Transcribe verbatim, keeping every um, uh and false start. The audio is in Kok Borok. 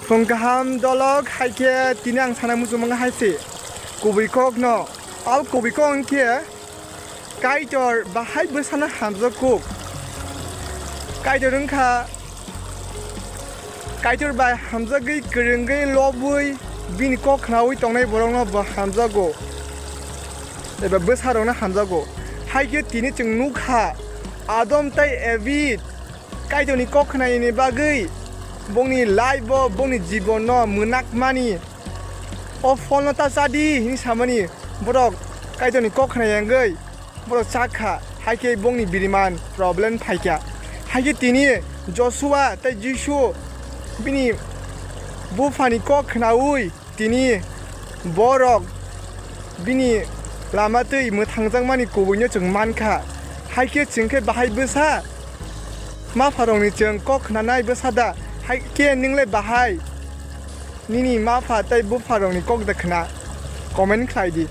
Tong kaham dolok, hai khe tini ang sana muchung manga hai se kubui kok no. Al kubui kok wng khe Kaitor bahai bwsano hamjak kuk. Kaitor wng kha, Kaitor bai hamjagwi, kwrwngwi, lobwi, bini kok khnaui tongnai borokno bo hamjago, eba bwsarokno hamjago. Hai khe tini chwng nuk kha, Adam tei Evi Kaitorni kok khnaini bagwi bongni life o, bongni jibon no mwnakmani, o pholno ta chadi hini samani borok Kaitorni kok khnai wngwi borok chak kha, hai khe bongni biriman problem phai kha. Hai khe tini Joshua tei Jisu bini buphani kok khnaui tini borok bini lama twi mwthangjakmani kubuino chwng man kha. Hai khe chwng khe bahai bwsa mapharokni chwng kok khnanai bwsa da? Hai khe nwng le bahai nini mapha tei bupharokni kok da khna? Comment khlai di.